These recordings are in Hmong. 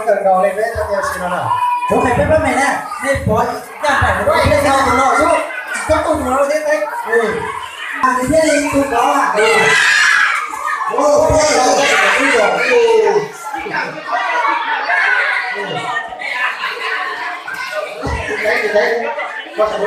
Nkaus li peb cov tij laug no na. Kuv qhia peb pab me na, nej pov ncaj nraim rau tus no xwb, tsis txhob tuaj tus no thiab teb. Nws thiaj li tu pov. Pov ncaj ncaj. Pov tawm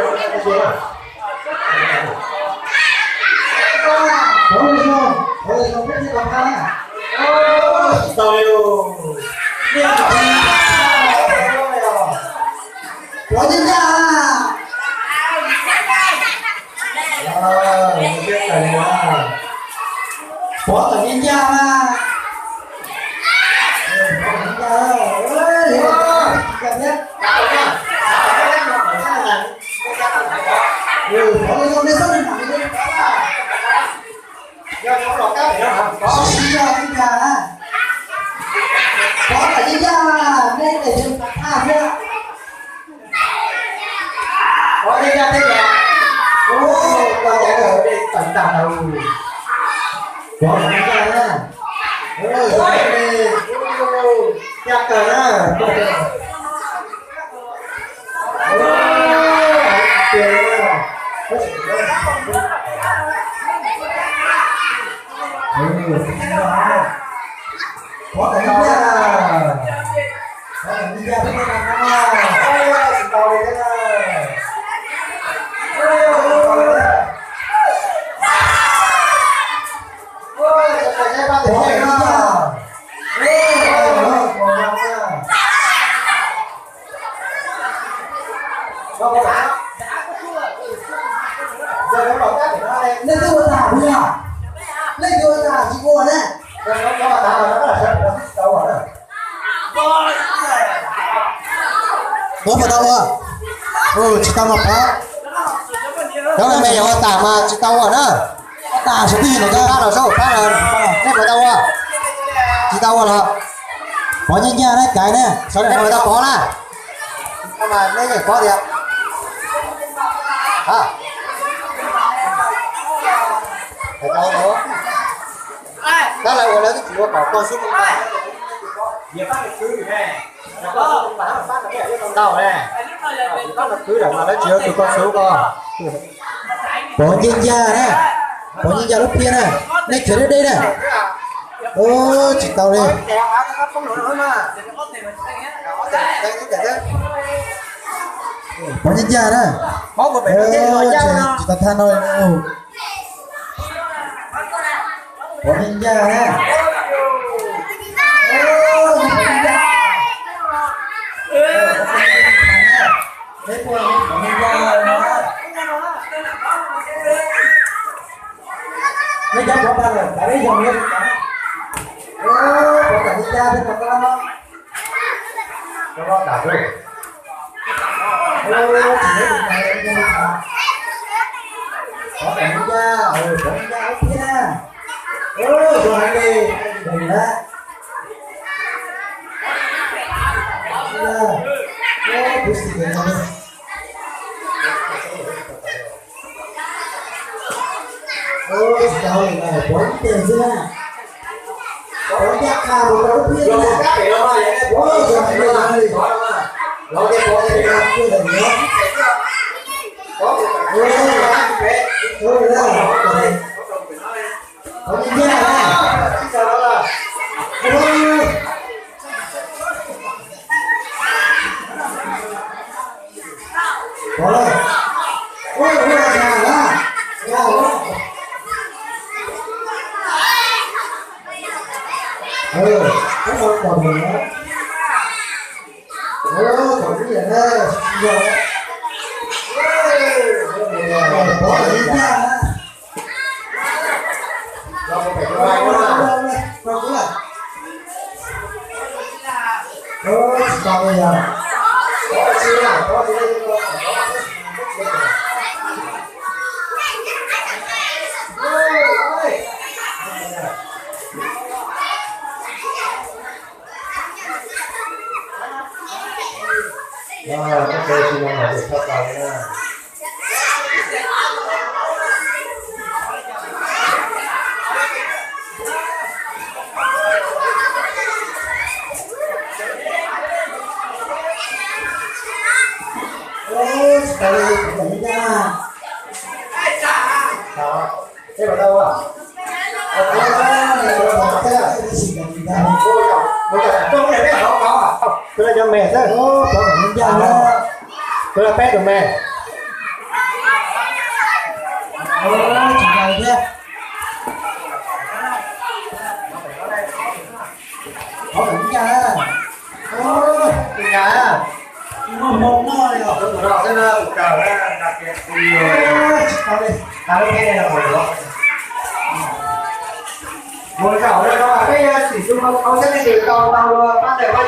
ncaj ncaj na. Pov tawm ncaj ncaj, nej tes thaj thiab. Pov ncaj ncaj thiab. Ua, koj cov tawm ntag lauj. Pov ncaj ncaj na. Ncaj kawg na. Pov tawm ncaj. Pov tawm ncaj thiab na. Tsis tau li thiab na. Pov tawm ncaj. Leej twg ua tag puas yog? Leej twg ua tag tsis ua na. Muab puas tau ua? Tsis tau mas pov. Cov me me yuav ua tag mas tsis tau ua na. Ua tag sawv daws no, pab los sub, pab los, nej puas tau ua? Tsis tau ua los? Pov ncaj ncaj na, kaiv na, nej puas tau pov na? Nej yeej pov tias tab lawv ua lawv twb tsis ua kom koj sub. Ntau ne, kwv lawm mas lawv tsis yuav tus koj sub koj. Pov ncaj ncaj na, pov ncaj ncaj lub phiab na, nej khiav deb deb na. Tsis tau li. Pov ncaj ncaj na, tsis tau thaj no li na. Pov ncaj ncaj na. Nej cov pov tag lawm, kav ib zaug li. Pov tag li cas peb pov tau no. Pov tag li cas, pov li cas thiab. Zoo heev li, zoo heev li. Kuv xim no. Tsis tau li, pov ib teg xwb na. Pov ncaj qha mus rau lub phiab na. Pov zoo heev li, zoo heev li. Pov ncaj na. Pov, ua ua cas na, yog, peb mus tom mus na, tom ib yam na, yog, pov tom ib yam na. Tus no cov me xwb. Tus no peb tus me. Mus zaum no peb yuav tsim tus hauv xeeb leej twg tau tau pab ntawm pab